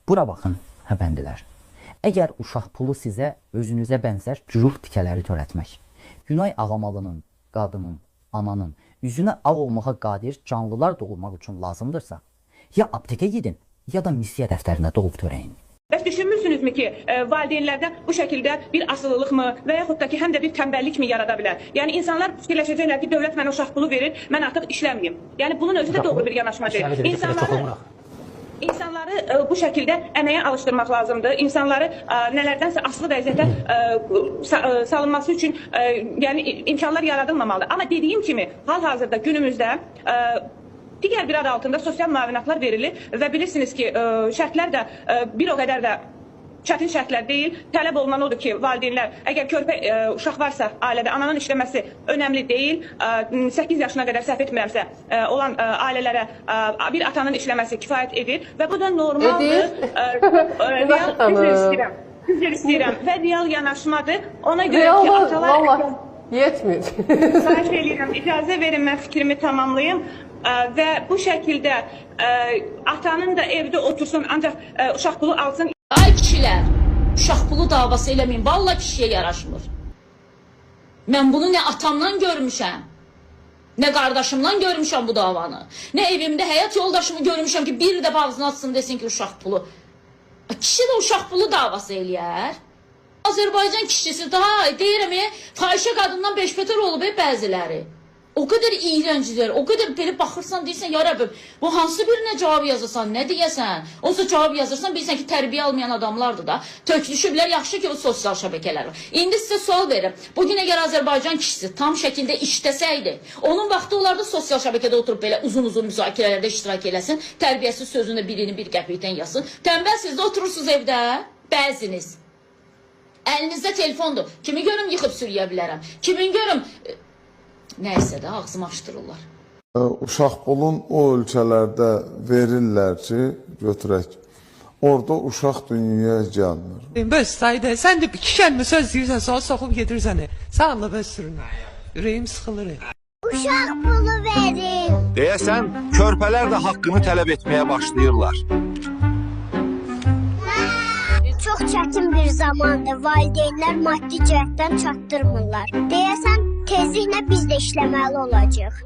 Bura baxın, əfəndilər. Əgər uşaq pulu sizə özünüzə bənzər cüruf tikələri törətmək, Günay Ağamalının, qadının, ananın üzünə ağ olmağa qadir canlılar doğurmaq üçün lazımdırsa, ya aptekə gidin, ya da missiya dəftərinə dolub törəyin. Bəs düşünmürsünüzmü ki, valideynlərdə bu şəkildə bir asılılıqmı və yaxud da ki, həm də bir tənbəllikmi yarada bilər? Yəni insanlar fikirləşəcəklər ki, dövlət mənə uşaq pulu verir, mən artıq işləməyim. Yəni bunun özü də doğru bir yanaşma deyil. İnsanları bu şəkildə əməyə alışdırmaq lazımdır. İnsanları nələrdənsə asılı vəziyyətə salınması üçün yəni imkanlar yaradılmamalıdır. Amma dediyim kimi, hal-hazırda günümüzdə digər bir ad altında sosial müavinatlar verilir və bilirsiniz ki, şərtlər də bir o qədər də çətin şərtlər deyil. Tələb olunan odur ki, valideynlər, əgər körpə uşaq varsa ailədə, ananın işləməsi önəmli deyil. 8 yaşına qədər səhv etmirəmsə olan ailələrə bir atanın işləməsi kifayət edir və bu da normaldır. Edir. Üzr istəyirəm və real yanaşmadır. Ona görə ki, atalar... Yetmir. Xahiş eləyirəm, icazə verin, mən fikrimi tamamlayım. Və bu şəkildə atanın da evdə otursun, ancaq uşaq pulu alsın. Ay kişilər, uşaq pulu davası eləməyin, valla kişiyə yaraşmır. Mən bunu nə atamdan görmüşəm, nə qardaşımdan görmüşəm bu davanı, nə evimdə həyat yoldaşımı görmüşəm ki, bir də ağzını açsın desin ki, uşaq pulu. Kişi də uşaq pulu davası eləyər. Azərbaycan kişisi daha deyirəm, fahişə qadından beş betər olub bəziləri. O qədər iyrəncdir, o qədər belə baxırsan, deyirsən, ya Rəbbim, bu hansı birinə cavab yazırsan, nə deyəsən? Onsuz cavab yazırsan, bilirsən ki, tərbiyə almayan adamlardır da. Tökülüşüblər, yaxşı ki, o sosial şəbəkələr var. İndi sizə sual verirəm. Bugün əgər Azərbaycan kişisi tam şəkildə işləsəydi, onun vaxtı olardı sosial şəbəkədə oturub belə uzun-uzun müzakirələrdə iştirak eləsin, tərbiyəsiz sözünü birini bir qəpikdən yazsın. Tənbəl siz də oturursunuz evdə, bəziniz. Əlinizdə telefondur. Kimi görüm yıxıb sürüyə bilərəm. Kimin görüm... Nəysə də ağzımı açdırırlar. Uşaq pulun o ölkələrdə verirlər ki, götürək. Orada uşaq dünyaya gəlmir. Bəs sayda, sən də iki kəlmə söz deyirsən, sonra soxub gedirsən. Sağ ol, bəs sürünə. Ürəyim sıxılır. Uşaq pulu verin. Deyəsən, körpələr də haqqını tələb etməyə başlayırlar. Çox çətin bir zamandır. Valideynlər maddi cəhətdən çatdırmırlar. Deyəsən, tezliklə biz də işləməli olacağıq.